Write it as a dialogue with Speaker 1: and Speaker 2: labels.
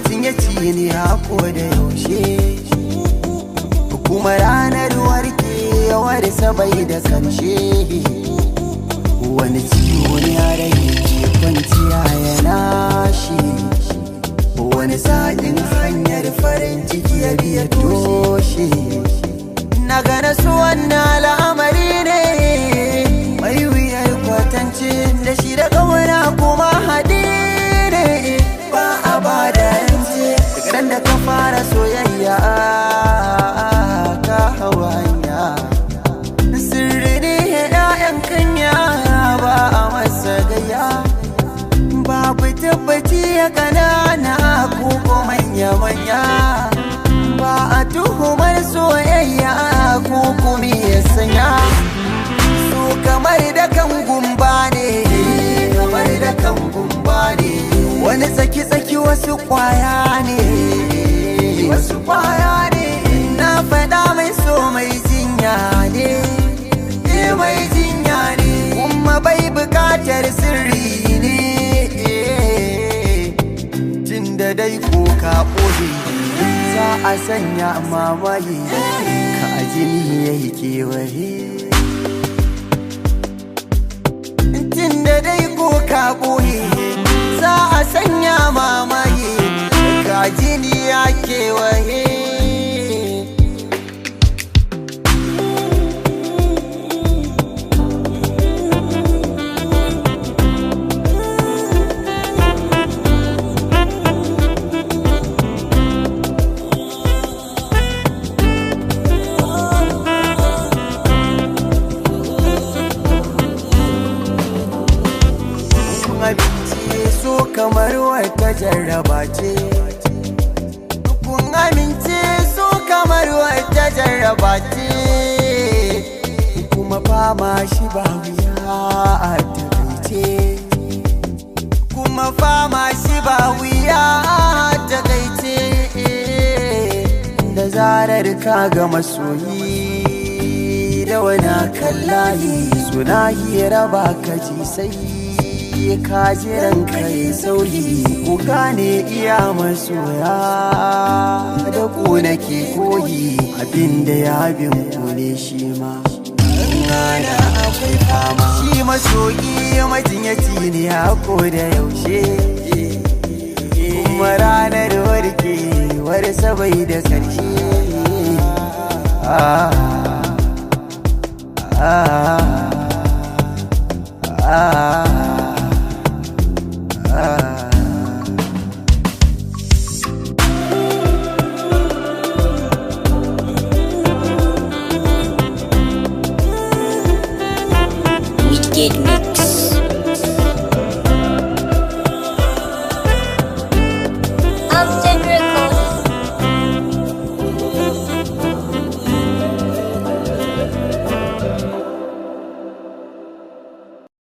Speaker 1: Majinyaci ne hako da yaushe, kuma ranar warkewar bai da karshe. Wani ciwo ne a rai ke kwanciya yana shi, wani sa'in hanyar farin ciki ya biya toshe. Na gane su wannan al'amari ne mai wuyar kwatance, da shi da ƙauna kuma haɗi ne ba a ba da rance. Daga da ka fara soyayya ka hawa hanya, sirri ne 'ya'yan kanya ba a masa gaya. Babu tabbaci ya kanana ko manya-manya, ba a tuhumar soyayya ko kuma ya sanya. So kamar da kan gumba ne, kamar da kan gumba ne, wani tsaki-tsaki wasu kwaya ne, wasu kwaya ne. Na faɗa mai so mai jinya ne, mai jinya ne, kuma bai bukatar sirri ne. Tun da dai ko ka ɓoye za a sanya mamaye ka, jini ya yi kewaye. Tun da dai ko ka ɓoye za a sanya mamaye ka, jini ya kewaye. Abinci so kamar wata jarraba ce, kun amince so kamar wata jarraba ce, kuma fama shi ba wuya a takaice, kuma fama shi ba wuya a takaice. Da zarar ka ga masoyi da wani kallahi suna hira ba ka ji sai ka jiran kai sauri. Ku gane iya masoya da ku nake koyi, abinda ya bin ku ne shi ma ana akwai fama. Shi masoyi majinyaci ne hako da yaushe, kuma ranar warkewar sabai da karshe.